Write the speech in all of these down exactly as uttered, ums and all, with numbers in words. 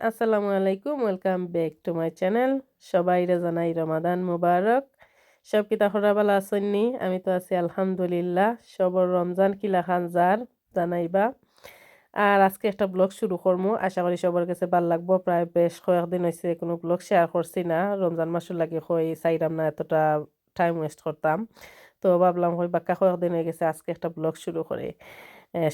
আসসালামু আলাইকুম, welcome back to my channel। সবাইরে জানাই রমাদান মুবারক। সব কিতা খবর, ভালা আছইন নি? আমি তো আছি আলহামদুলিল্লাহ। সবর রমজান কিলাখান যার জানাইবা। আর আজকে একটা ব্লগ শুরু করমু, আশা করি সবর গেছে ভালা লাগবো। প্রায় বেশ কয়েকদিন অইছে কুনু ব্লগ শেয়ার করছি না, রমজান মাসর লাগি কই চাইরাম না এতটা টাইম ওয়েস্ট করতাম। তো ভাবলাম কই বাক্কা কয়েকদিন অই গেছে, আজকে একটা ব্লগ শুরু করি,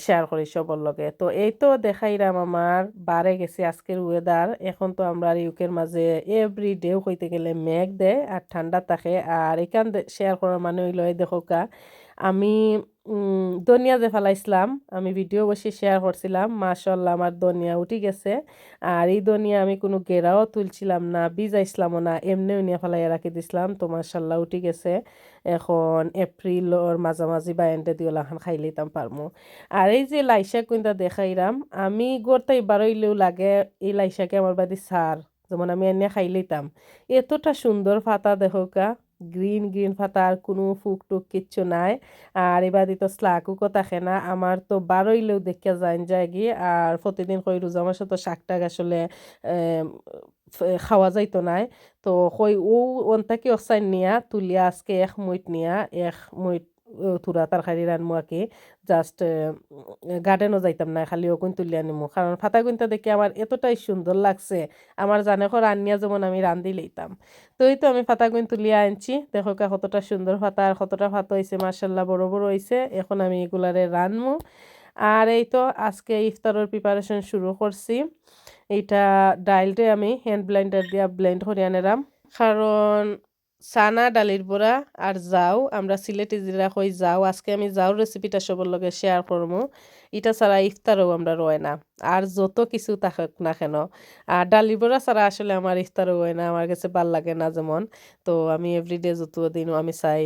শেয়ার করি সবর লগে। তো এই তো দেখাইরাম আমার বারে গেছি আজকের ওয়েদার। এখন তো আমরার ইউকের মাঝে এভরি ডেউ কইতে গেলে মেঘ দেয় আর ঠান্ডা থাকে। আর এখান শেয়ার করার মানে অইলো, এই দেখউক্কা, আমি উম, ধনিয়া যে ফালাইছলাম, আমি ভিডিও অবশ্যই শেয়ার করছিলাম। মাশাআল্লাহ, আমার ধনিয়া উঠি গেছে। আর এই ধনিয়া আমি কুনু গেরাও তুলছিলাম না, ভিজাইছলামও না, এমনেউ নিয়া ফালাইয়া রাখি দিছলাম। তো মাশাআল্লাহ উঠি গেছে। এখন এপ্রিলর মাঝামাঝি বা এন্ডে দি অলাখান খাইলিতাম পারমু। আর এই যে লাই শাক কুনটা দেখাইরাম, আমি ঘর থাকি বারইলেউ লাগে এই লাই শাকে আমার বাদে সার, যেমন আমি আনিয়া খাইলিতাম। এতটা সুন্দর পাতা দেখউক্কা, গ্রিন গ্রিন পাতা, আর কুনু ফুক টুক কিচ্ছু নাই। আর এবাদি তো স্লাকুকও থাকে না, আমার তো বারইলেউ দেখিয়া যাইন যায়গি। আর প্রতিদিন কই রোজা মাসো তো শাক টাক আসলে, এম, ফ-, খাওয়া যাইতো নায়। তো কই অউ অন্তাকি অকসাইন নিয়া তুলিয়া আজকে এক মুইট নিয়া এক মুইট, ও, থুড়া তরকারি রানমু আর কি। জাস্ট, এ, গার্ডেনও যাইতাম না, খালি অগুন তুলিয়া নিমু, কারণ পাতাগুনতা দেখি আমার এতটাই সুন্দর লাগছে, আমার জানে কর আনিয়া যেমন আমি রান্দি লইতাম। তো এই তো আমি পাতাগুন তুলিয়া আনছি, দেখউক্কা কতটা সুন্দর পাতা আর কতটা পাতা অইছে, মাশাআল্লাহ বড় বড় অইছে। এখন আমি এগুলারে রানমু। আর এই তো আজকে ইফতারর প্রিপারেশন শুরু করছি। ইটা ডাইলরে আমি হ্যান্ড ব্লেন্ডার দিয়া ব্লেন্ড করিয়া নেরাম, কারণ চানা, ডালির বড়া আর যাউ, আমরা সিলেটি যেরা কই যাউ, আজকে আমি যাউর রেসিপিটা সবর লগে শেয়ার করমু। ইটা ছাড়া ইফতারও আমরার অয় না, আর যত কিছু থাকুক না কেন। আর ডালির বড়া ছাড়া আসলে আমার ইফতারও অয় না, আমার গেছে ভালা লাগে না যেমন। তো আমি এভরিডে যত দিনও আমি চাই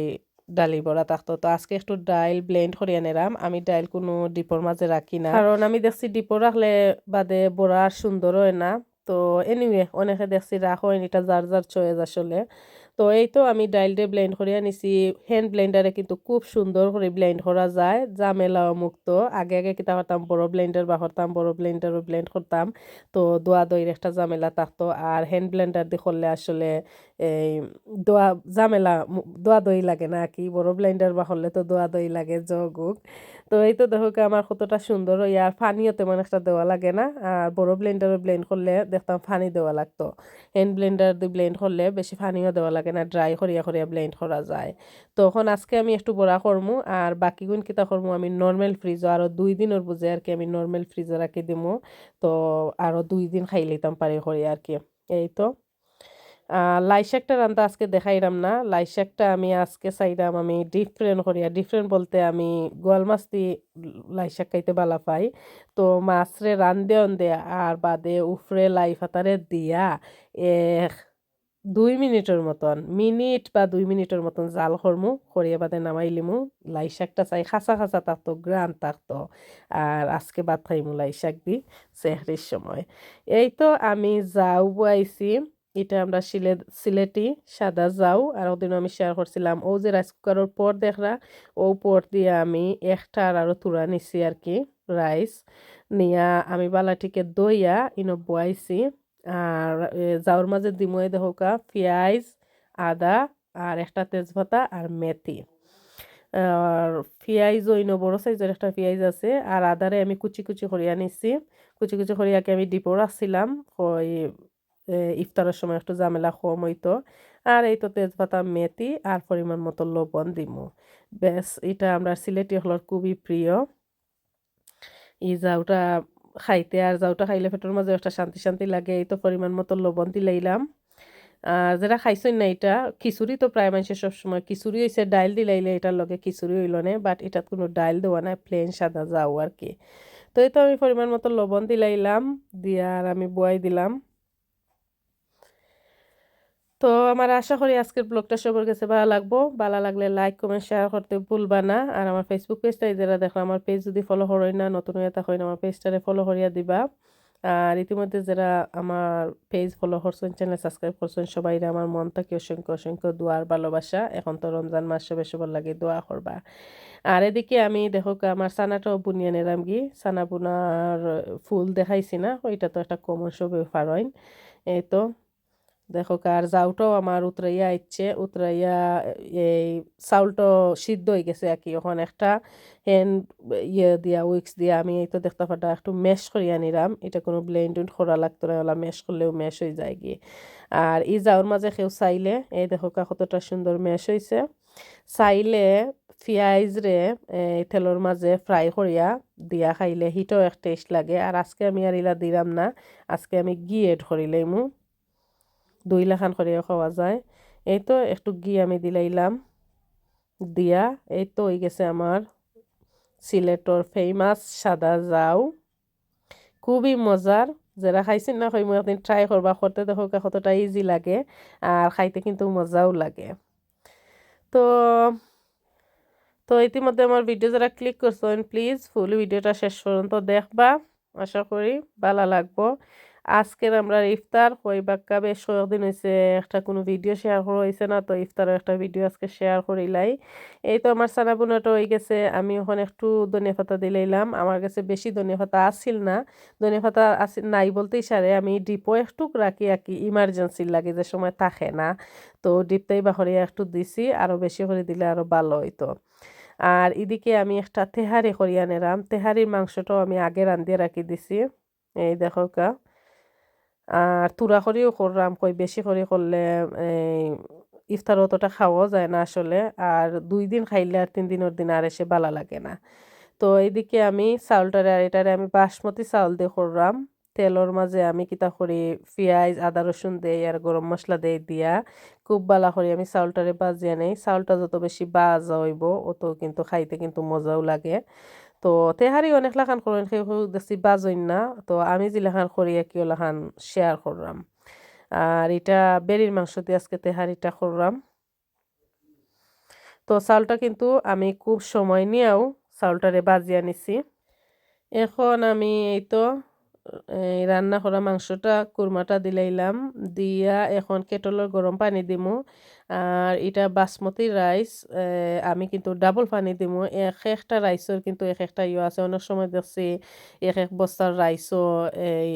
ডালির বড়া থাকতো। তো আজকে একটু ডাইল ব্লেন্ড করিয়া নেরাম। আমি ডাইল কুনু ডিপর মাঝে রাখি না, কারণ আমি দেখছি ডিপো রাখলে বাদে বড়া আর সুন্দর অয় না। তো এনিওয়ে, অনেকে দেখছি রাখইন, ইটা যার যার চয়েস আসলে। তো এই তো আমি ডাইলরে ব্লেন্ড করিয়া নিছি। হ্যান্ড ব্লেন্ডারে কিন্তু খুব সুন্দর করি ব্লেন্ড করা যায়, ঝামেলাও মুক্ত। আগে আগে কিতা করতাম, বড় ব্লেন্ডার বা করতাম, বড় ব্লেন্ডারও ব্লেন্ড করতাম। তো দোয়া দইর একটা ঝামেলা থাকতো, আর হ্যান্ড ব্লেন্ডার দি করলে আসলে এই দোয়া ঝামেলা মু-, দোয়া দই লাগে না আর কি। বড় ব্লেন্ডার বা করলে তো দোয়া দই লাগে, জগ হোক। তো এই তো দেখউক্কা আমার কতটা সুন্দর অইয়া, আর পানিও তেমন একটা দেওয়া লাগে না। আর বড় ব্লেন্ডারো ব্লেন্ড করলে দেখতাম পানি দেওয়া লাগতো, হ্যান্ড ব্লেন্ডার দি ব্লেন্ড করলে বেশি পানিও দেওয়া লাগে না, ড্রাই করিয়া করিয়া ব্লেন্ড করা যায়। তো এখন আজকে আমি একটু বড়া করমু, আর বাকিগুন কিতা করমু আমি নরমাল ফ্রিজো আরও দুই দিনর বুঝে আর কি আমি নরমাল ফ্রিজো রাখি দিমু। তো আরও দুই দিন খাইলিতাম পারি করি আর কি। এই তো। আহ, লাই শাকটা রান্দা আজকে দেখাইরাম না। লাই শাকটা আমি আজকে চাইরাম আমি ডিফারেন্ট করিয়া, ডিফারেন্ট বলতে আমি গোয়াল মাছ দি লাই শাক খাইতে ভালা পাই। তো মাছরে রান্দে অন্দে আর বাদে উফরে লাই ফাতারে দিয়া এক দুই মিনিটর মতন, মিনিট বা দুই মিনিটর মতন জাল করমু, করিয়া বাদে নামাইলিমু। লাই শাকটা চাই খাসা খাসা থাকতো, গ্রান থাকতো। আর আজকে ভাত খাইমু লাই শাক দি সেহরির সময়। এই তো আমি যাউ বওয়াইছি, ইটা আমরা সিলে-, সিলেটি সাদা যাউ, আর ওদিনও আমি শেয়ার করছিলাম। অউ যে রাইস কুকারর পট দেখরা, অউ পট দিয়া আমি একটার আরও থুড়া নিছি আর কি, রাইস নিয়া আমি বালাটিকে ধইয়া ইনো বওয়াইছি। আর, এ, যাউর মাঝে দিমু এই দেখউক্কা, পিয়াইজ, আদা, আর একটা তেজপাতা আর মেথি। আর পিয়াইজ অইন্য বড় সাইজর একটা পিয়াইজ আছে, আর আদারে আমি কুচি কুচি করিয়া নিছি। কুচি কুচি করিয়া কি আমি ডিপো রাখছিলাম, কই, এ, ইফতারর সময় একটু ঝামেলা কম অইতো। আর এই তো তেজপাতা, মেথি আর পরিমাণ মতো লবণ দিমু। বেশ, ইটা আমরার সিলেটি অকলর খুবই প্রিয়। ই যাউটা খাইতে, আর যাউটা খাইলে পেটর মাঝে একটা শান্তি শান্তি লাগে। এই তো পরিমাণ মতো লবণ দিলাইলাম। আর যেরা খাইছইন না ইটা, খিচুড়ি তো প্রায় মানষে সবসময়, খিচুড়ি অইছে ডাইল দিলাইলে ইটার লগে খিচুড়ি অইলো নে, but ইটাত কুনু ডাইল দেওয়া নাই, প্লেন সাদা যাউ আর কি। তো এই তো আমি পরিমাণ মতো লবণ দিলাইলাম, দিয়া আর আমি বওয়াই দিলাম। তো আমার আশা করি আজকের ব্লগটা সবর গেছে ভালা লাগবো। ভালা লাগলে লাইক, কমেন্ট, শেয়ার করতে ভুলবা না। আর আমার Facebook পেজটা যেরা দেখরা, আমার পেজ যদি ফলো করইন না, নতুন অইয়া থাকইন, আমার পেজটারে ফলো করিয়া দিবা। আর ইতিমধ্যে যেরা আমার page follow করছইন, channel subscribe করছইন, সবাইরে আমার মন থাকি অসংখ্য অসংখ্য দোয়ার ভালোবাসা। এখন তো রমজান মাস, সবে সবর লাগি দোয়া করবা। আর এদিকে আমি দেখউক্কা আমার ছানাটাও বুনিয়া নিরামগি, ছানা বুনার ফুল দেখাইছি না, ওইটা তো একটা common সবে পারইন। এই তো দেখউক্কা, আর জাউটাও আমার উতরাইয়া আইছে, উতরাইয়া এই চাউলটা সিদ্ধ অই গেছে আর কি। এখন একটা hand ইয়ে দিয়া, whisk দিয়া আমি এই তো দেখতা পাররা একটু mash করিয়া নিরাম। এটা কোনো blend উন্ড করা লাগতো না, ওলা mash করলেও mash অই যায়গি। আর ই জাউর মাঝে কেউ চাইলে, এই দেখউক্কা কতটা সুন্দর mash অইছে, চাইলে পিয়াইজরে এই তেলর মাঝে fry করিয়া দিয়া খাইলে হিটাও এক taste লাগে। আর আজকে আমি আর ইলা দিরাম না, আজকে আমি ঘি add করিলাইমু। দুই লাখান করিয়া খাওয়া যায়। এই তো একটু ঘি আমি দিলাইলাম, দিয়া এই তো অই গেছে আমার সিলেটর famous সাদা জাউ। খুবই মজার, যেরা খাইছইন না কইমু একদিন try করবা, করতে দেখউক্কা কতটা easy লাগে, আর খাইতে কিন্তু মজাও লাগে। তো তো ইতিমধ্যে আমার video যেরা click করছইন, please full videoটা শেষ পর্যন্ত দেখবা, আশা করি ভালা লাগবো। আজকের আমরার ইফতার, কই বাক্কা বেশ কয়েকদিন অইছে একটা কোনো video share করা অইছে না, তো ইফতারর একটা video আজকে share করিলাই। এই তো আমার ছানা বুনাটা অই গেছে, আমি এখন একটু ধনিয়া পাতা দিলাইলাম। আমার গেছে বেশি ধনিয়া পাতা আছিল না, ধনিয়া পাতা আছিল নাই বলতেই সারে, আমি ডিপো একটুক রাখি আর কি, emergencyর লাগি যে সময় থাকে না, তো ডিপটাই বাহরিয়া একটু দিছি, আরও বেশি করি দিলে আরও ভালা অইতো। আর ইদিকে আমি একটা তেহারি করিয়া নিরাম, তেহারির মাংসটাও আমি আগে রান্ধিয়া রাখি দিছি। এই দেখউক্কা, আর থুড়া করিও কররাম, কই বেশি করি করলে এই ইফতার অতটা খাওয়াও যায় না আসলে। আর দুই দিন খাইলে আর তিন দিনর দিন আর এসে ভালা লাগে না। তো এইদিকে আমি চাউলটারে, আর এটারে আমি বাসমতি চাউল দিয়া কররাম। তেলর মাঝে আমি কিতা করি, পিয়াইজ, আদা, রসুন দেই আর গরম মশলা দেই, দিয়া খুব ভালা করি আমি চাউলটারে ভাজিয়া নেই। চাউলটা যত বেশি ভাজা অইবো, অত কিন্তু খাইতে কিন্তু মজাও লাগে। তো তেহারি অনেক লাখান করইন, কেউ কেউ দেখছি ভাজইন না। তো আমি যেলাখান করি আর কি, ওলাখান share কররাম। আর ইটা বেরির মাংস দি আজকে তেহারিটা কররাম। তো চাউলটা কিন্তু আমি খুব সময় নিয়াও চাউলটারে ভাজিয়া নিছি। এখন আমি এই তো, এই রান্না করা মাংসটা, কুরমাটা দিলাইলাম, দিয়া এখন কেটলর গরম পানি দিমু। আর ইটা বাসমতি রাইস, এ, আমি কিন্তু ডাবল পানি দিমু। এক একটা রাইসর কিন্তু এক একটা ইয়ে আছে, অনেক সময় দেখছি এক এক বস্তার রাইসও এই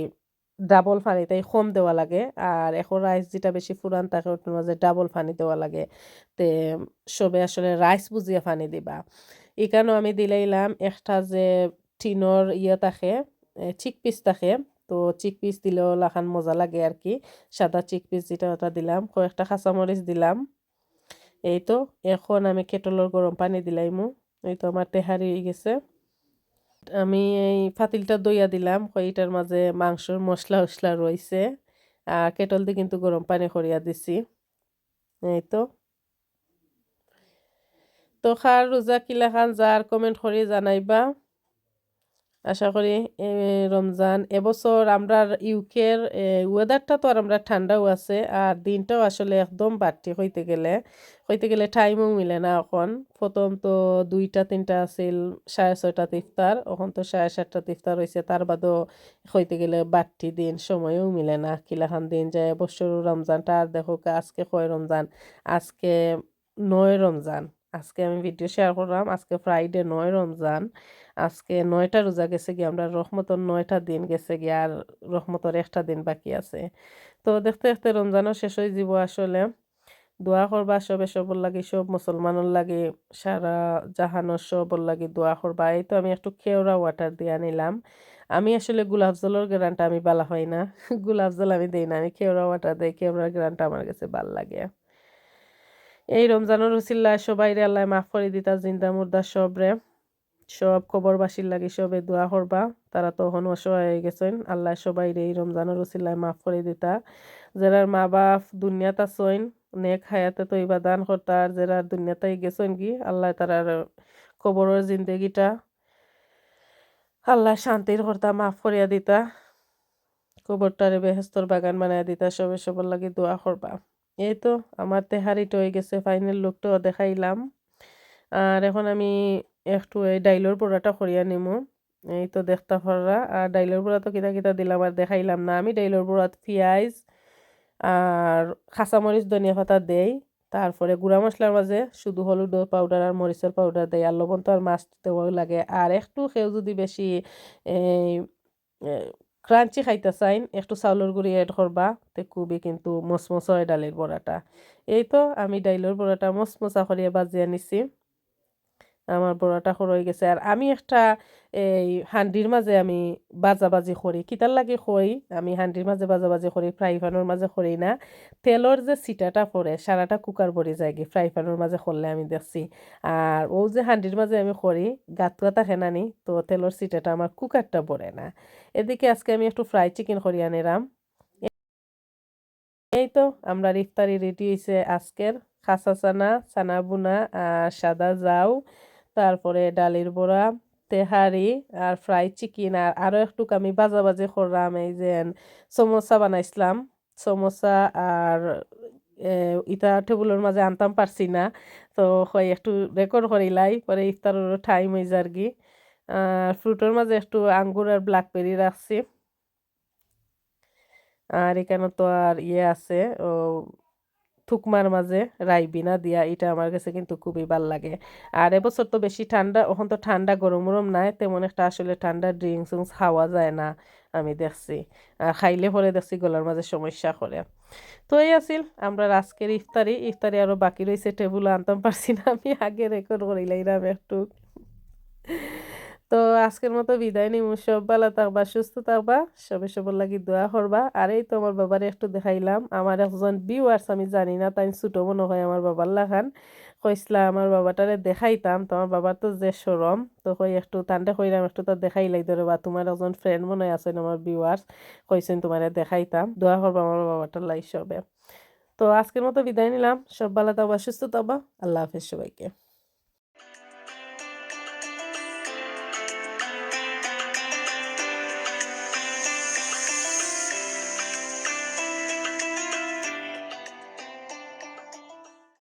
ডাবল পানিটাই কম দেওয়া লাগে। আর এখন রাইস যেটা বেশি পুরান থাকে, ওটার মাঝে ডাবল পানি দেওয়া লাগে। তে সবে আসলে রাইস বুঝিয়া পানি দিবা। এখানেও আমি দিলাইলাম একটা যে টিনর ইয়ে থাকে, এ, চিক পিস থাকে, তো চিক পিস দিলেও লাখান মজা লাগে আর কি। সাদা চিক পিস যেটা, ওটা দিলাম, কয়েকটা কাঁচামরিচ দিলাম। এই তো এখন আমি কেটলর গরম পানি দিলাইমু। এই তো আমার তেহারি অই গেছে। আমি এই পাতিলটা ধইয়া দিলাম, কই ইটার মাঝে মাংসর মশলা উশলা রইছে। আর কেটল দি কিন্তু গরম পানি করিয়া দিছি। এই তো। তো কার রোজা কিলাখান যার comment করি জানাইবা। আশা করি এ রমজান, এবছর আমরার ইউকের, এ, weatherটা তো আর আমরার ঠান্ডাও আছে, আর দিনটাও আসলে একদম বাট্টি কইতে গেলে, কইতে গেলে টাইমও মিলে না এখন। প্রথম তো দুইটা তিনটা আছিল, সাড়ে ছয়টাত ইফতার, এখন তো সাড়ে সাতটাত ইফতার অইছে, তার বাদেও কইতে গেলে বাট্টি দিন, সময়ও মিলে না, কিলাখান দিন যায়। এবছর রমজানটা আর দেখউক্কা, আজকে কয় রমজান, আজকে নয় রমজান। আজকে আমি ভিডিও শেয়ার করলাম, আজকে ফ্রাইডে, নয় রমজান। আজকে নয়টা রোজা গেছে গিয়া, আমরার রহমতর নয়টা দিন গেছে গিয়া, আর রহমতর একটা দিন বাকি আছে। তো দেখতে দেখতে রমজানও শেষ অই যিবো আসলে। দোয়া করবা সবে সবর লাগি, সব মুসলমানর লাগি, সারা জাহানর সবর লাগি দোয়া করবা। এই তো আমি একটু কেওড়া ওয়াটার দিয়া নিলাম। আমি আসলে গোলাপ জলর ঘ্রাণটা আমি বালা পাই না, গোলাপ জল আমি দেই না, আমি কেওড়া ওয়াটার দেই, কেওড়ার ঘ্রাণটা আমার গেছে বালা লাগে। এই রমজানর উছিলায় সবাইরে আল্লায় মাফ করি দিতা, জিন্দা মুর্দা সবরে। সব কবরবাসীর লাগি সবে দোয়া করবা, তারা তো অখন অসহায় অই গেছইন। আল্লায় সবাইরে এই রমজানর উছিলায় মাফ করি দিতা। যেরার মা বাপ দুনিয়াত আছইন, নেক হায়াতে তৈবা দান করতা, আর যেরা দুনিয়াত থাকি গেছইন গি, আল্লায় তারার কবরর জিন্দেগিটা আল্লায় শান্তির করতা, মাফ করিয়া দিতা, কবরটারে বেহেস্তর বাগান বানাইয়া দিতা, সবে সবর লাগি দোয়া করবা। এই তো আমার তেহারিটা অই গেছে, ফাইনাল লুকটাও দেখাইলাম। আর এখন আমি একটু এই ডাইলর বড়াটা করিয়া নিমু। এই তো দেখতা পাররা। আর ডাইলর বড়া তো কিতা কিতা দিলাম আর দেখাইলাম না। আমি ডাইলর বড়াত পিয়াইজ আর কাঁচামরিচ, ধনিয়া পাতা দেই। তারপরে গুঁড়া মশলার মাঝে শুধু হলুদ পাউডার আর মরিচর পাউডার দেই। আর লবণ তো আর মাস্ট দেওয়াউ লাগে। আর একটু কেউ যুদি বেশি এই, এ, ক্রাঞ্চি খাইতা চাইন, একটু চাউলর গুঁড়ি অ্যাড করবা, তে খুবই কিন্তু মসমসা অয় ডাইলর বড়াটা। এই তো আমি ডাইলর বড়াটা মসমসা করিয়া বাজিয়া নিছি। আমার বড়াটা করা অইগেছে। আর আমি একটা এই হান্ডির মাঝে আমি বাজাবাজি করি। কিতার লাগি করি? আমি হান্ডির মাঝে বাজাবাজি করি, ফ্রাই প্যানর মাঝে করি না। তেলর যে ছিটাটা পড়ে, সারাটা কুকার ভরি যায়গি, ফ্রাই প্যানর মাঝে করলে আমি দেখছি। আর অউ যে হান্ডির মাঝে আমি করি, গাতুয়া থাকে না নি, তো তেলর ছিটাটা আমার কুকারটা ভরে না। এদিকে আজকে আমি একটু ফ্রাই চিকেন করিয়া নিরাম। এই তো আমরার ইফতারি রেডি অইছে আজকের। কাঁচা চানা, চানা ভুনা আর সাদা জাউ, তারপরে ডাইলর বড়া, তেহারি আর ফ্রাই চিকেন। আর আরো একটুক আমি বাজাবাজি করলাম, এই যে সমোসা বানাইছিলাম, সমোসা আর এ, ইতা টেবুলর মাঝে আনতাম পারছি না, তো কই একটু রেকর্ড করিলাই, পরে ইফতারর টাইম অই যারগি। আর ফ্রুটর মাঝে একটু আঙ্গুর আর ব্ল্যাকবেরি রাখছি। আর ইকানো তো আর ইয়ে আছে, ও থুকমার মাঝে রাইবিনা দিয়া, ইটা আমার গেছে কিন্তু খুবই ভালা লাগে। আর এবছর তো বেশি ঠান্ডা, অখন তো ঠান্ডা গরম গরম নাই, তেমন একটা আসলে ঠান্ডা ড্রিঙ্কস উঙ্কস খাওয়া যায় না, আমি দেখছি। আর খাইলে পরে দেখছি গলার মাঝে সমস্যা করে। তো এই আছিল আমরার আজকের ইফতারি। ইফতারি আরো বাকি রইছে, টেবুলো আনতাম পারছি না, আমি আগে রেকর্ড করিলাইরাম একটু। তো আজকের মতো বিদায় নিমু। সব ভালা থাকবা, সুস্থ থাকবা, সবে সবর লাগি দোয়া করবা। আর এই তো আমার বাবারে একটু দেখাইলাম। আমার একজন ভিউয়ার্স, আমি জানি না, তাইন ছোট মনো অয় আমার বাবার লাখান, কইছলা আমার বাবাটারে দেখাইতাম। তো আমার বাবার তো যে শরম, তো কই একটু তানরে কইরাম একটু তা দেখাইলাই ধরে, বা তুমার একজন ফ্রেন্ড মনো অয় আছইন আমার ভিউয়ার্স, কইছইন তুমারে দেখাইতাম। দোয়া করবা আমার বাবাটার লাগি সবে। তো আজকের মতো বিদায় নিলাম। সব ভালা থাকবা, সুস্থ থাকবা। আল্লাহ হাফেজ সবাইকে।